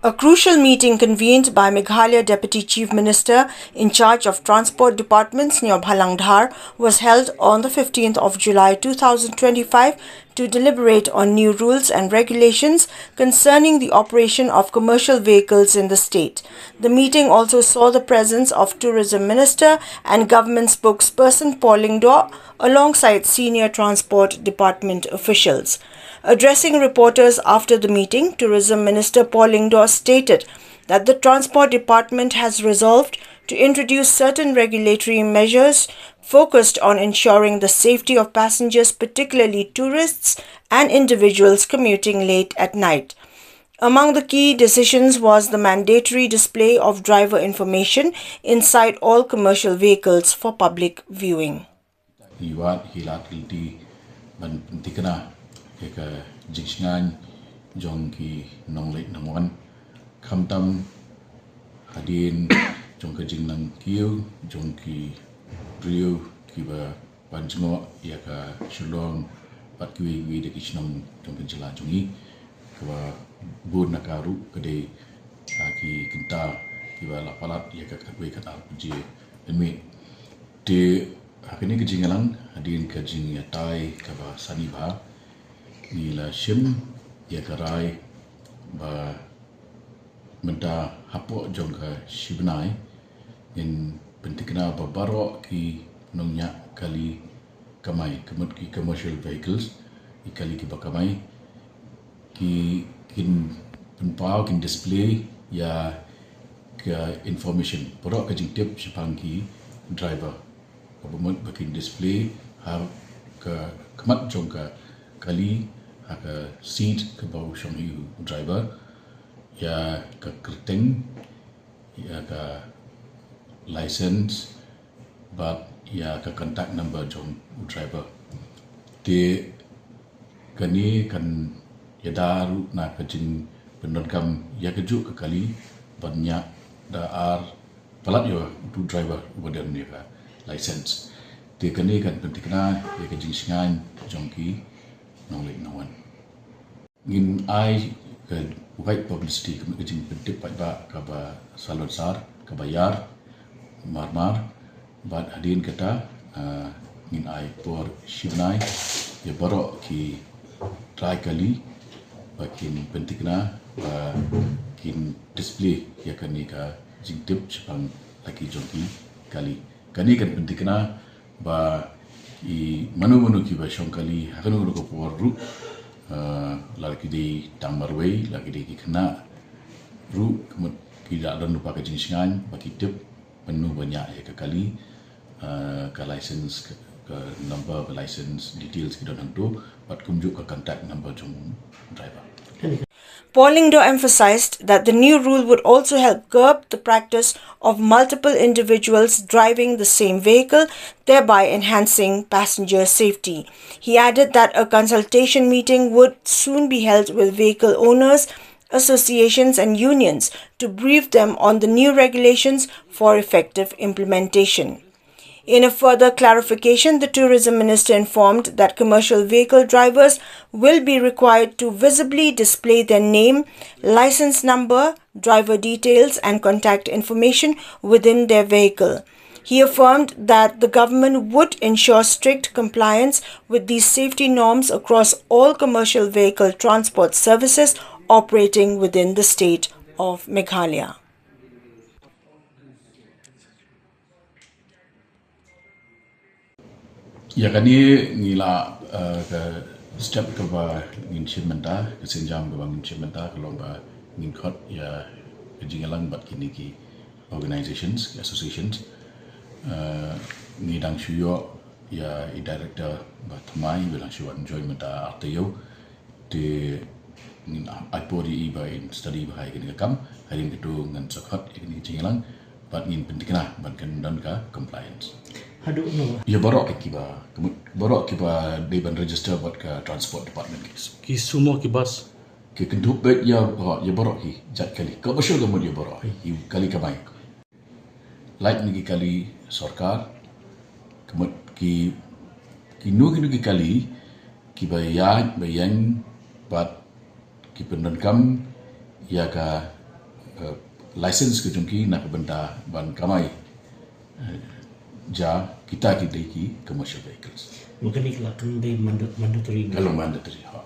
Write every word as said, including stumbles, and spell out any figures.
A crucial meeting convened by Meghalaya Deputy Chief Minister in charge of Transport Department, Sniawbhalang Dhar, was held on the fifteenth of July two thousand twenty-five to deliberate on new rules and regulations concerning the operation of commercial vehicles in the state. The meeting also saw the presence of Tourism Minister and Government Spokesperson Paul Lyngdoh alongside senior Transport Department officials. Addressing reporters after the meeting, Tourism Minister Paul Lyngdoh stated that the Transport Department has resolved to introduce certain regulatory measures focused on ensuring the safety of passengers, particularly tourists and individuals commuting late at night. Among the key decisions was the mandatory display of driver information inside all commercial vehicles for public viewing. Ngi wad ki lad ki lynti ban pynthikna ïa ka jingshngaiñ jong ki nongleit nongwan, khamtam hadien jong ka jingnang kiew jong ki briew kiba wan jngoh ïa ka Shillong bad kiwei kiwei de ki shnong jong ka jylla jong ngi. Kaba bun na ka ruh ka dei, ah, ki kynta kiba la palat ïa ka khatwei khatar baje mynmiet. Te ha kane ka jingïalang hadien ka jingïatai kaba sani bha, ngi la shim ïa ka rai ba mynta hapoh jong ka shi bnai ngin pynthikna ba baroh ki nongñiah kali kamai, ka mut ki commercial vehicles, ki kali kiba kamai, ki kin pynpaw, kin display ïa ka information, baroh ka jingtip shaphang ki driver. Kaba mut ba kin display ha ka khmat jong ka kali, ha ka seat kaba u shong hi u driver, ïa ka kyrteng, ïa ka license bad ïa ka contact number jong u driver. Te kane kan ïada ruh na ka jingpyndonkam ïa kajuh ka kali ban ñiah da ar palat ïa utu u driver uba don ïa ka license. Te kane kan pynthikna ïa ka jingshngaiñ jong ki nongleit nongwan. Ngin ai ka wide publicity, ka mut ka jingpyntip paidbah kaba salonsar, kaba ïar marmar, bad hadien kata, ah, ngin ai por shi bnai ïa baroh ki trai kali ba kin pynthikna, ba kin display ïa kane ka jingtip shaphang la ki jong ki kali. Kane kan pynthikna ba i mano mano kiba shong kali ha kano kano ka por ruh, ah, la ki dei tang marwei, la ki dei ki khynnah ruh, ka mut ki la don lypa ka jingshngaiñ ba ki tip mano ba ñiah ïa ka kali, ah, ka license, ka, ka number ka license details ki don hangto, bad kumjuh ka contact number jong driver. Paul Lyngdoh emphasized that the new rule would also help curb the practice of multiple individuals driving the same vehicle, thereby enhancing passenger safety. He added that a consultation meeting would soon be held with vehicle owners, associations, and unions to brief them on the new regulations for effective implementation. In a further clarification, the tourism minister informed that commercial vehicle drivers will be required to visibly display their name, license number, driver details, and contact information within their vehicle. He affirmed that the government would ensure strict compliance with these safety norms across all commercial vehicle transport services operating within the state of Meghalaya. Ïa kane ngi la, eh, ka step kaba ngin shim mynta, ka sienjam kaba ngin shim mynta, ka long ba ngin khot ïa ka jingïalang bad kine ki organizations, ki associations. Eh, ngi dang shu ïoh ïa i director ba thymmai, ba dang shu wan join mynta artaïew. Te ngin ai por ïa i ba in study bha ïa kane ka kam, hadien kata ngan sa khot ïa kane ka jingïalang bad ngin pynthikna ban kan don ka compliance. Haduh no? Ïa baroh kiba, ka mut baroh kiba dei ban register bad ka transport department ki. Ki sumo, ki bus. Ki kynthup beit ïa, oh, ïa baroh ki jait kali. Ka ba shu ka mut ïa baroh. Ïa kali kamai. Lait na ki kali sorkar, ka mut ki, kino kino ki kali kiba ïaid ba ïeng bad ki pyndonkam ïa ka uh, license ka jong ki na ka bynta ban kamai, uh, ja kita ki dei ki commercial vehicles. Mechanic la kena dei mandatory. Kalau mandatory, ha.